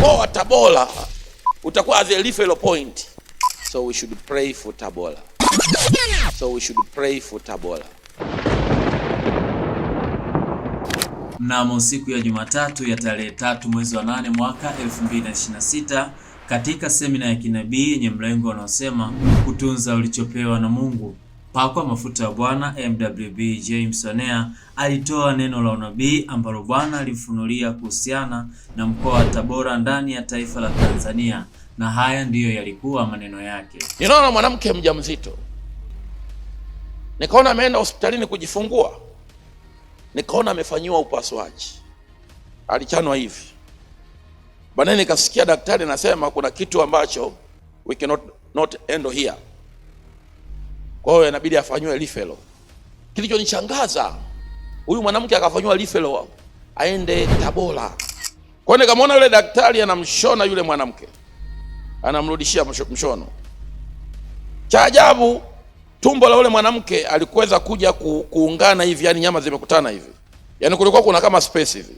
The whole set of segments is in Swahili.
Mkoa wa Tabora utakuwa as a referral point. So we should pray for Tabora. So we should pray for Tabora. Mnamo siku ya Jumatatu ya tarehe 3 mwezi wa 8 mwaka 2026 katika semina ya kinabii yenye mlengo unaosema kutunza ulichopewa na Mungu, pakwa mafuta ya Bwana MWB James Onea alitoa neno la unabii ambalo Bwana alimfunulia kuhusiana na mkoa wa Tabora ndani ya taifa la Tanzania, na haya ndiyo yalikuwa maneno yake. Ninaona mwanamke mjamzito, nikaona ameenda hospitalini kujifungua, nikaona amefanyiwa upasuaji, alichanwa hivi. Baadaye nikasikia daktari anasema kuna kitu ambacho we cannot not handle here, kwa hiyo inabidi afanyiwe referral. Kilichonishangaza, huyu mwanamke akafanyiwa referral aende Tabora. Kwa hiyo nikamwona yule daktari anamshona yule mwanamke, anamrudishia mshono. Cha ajabu, tumbo la yule mwanamke alikuweza kuja kuungana hivi, yani nyama zimekutana hivi, yani kulikuwa kuna kama space hivi,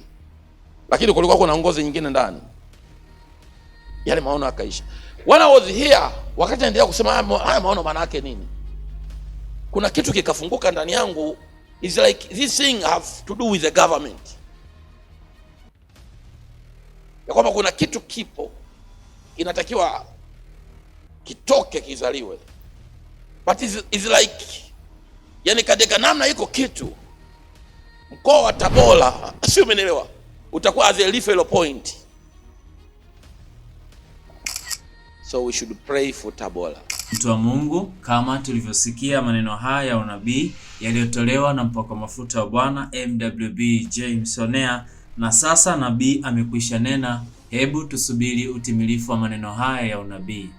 lakini kulikuwa kuna ngozi nyingine ndani. Yale maono akaisha. When I was here, wakati naendelea kusema haya maono maana yake nini, kuna kitu kikafunguka ndani yangu. It's like this thing have to do with the government, ya kwamba kuna kitu kipo inatakiwa kitoke kizaliwe, but it's like, yani katika namna iko kitu mkoa wa Tabora, sio, umenielewa, utakuwa as a referral point. So we should pray for Tabora. Mtu wa Mungu, kama tulivyosikia maneno haya ya unabii yaliyotolewa na mpakwa mafuta wa Bwana MWB James Onea, na sasa nabii amekwisha nena. Hebu tusubiri utimilifu wa maneno haya ya unabii.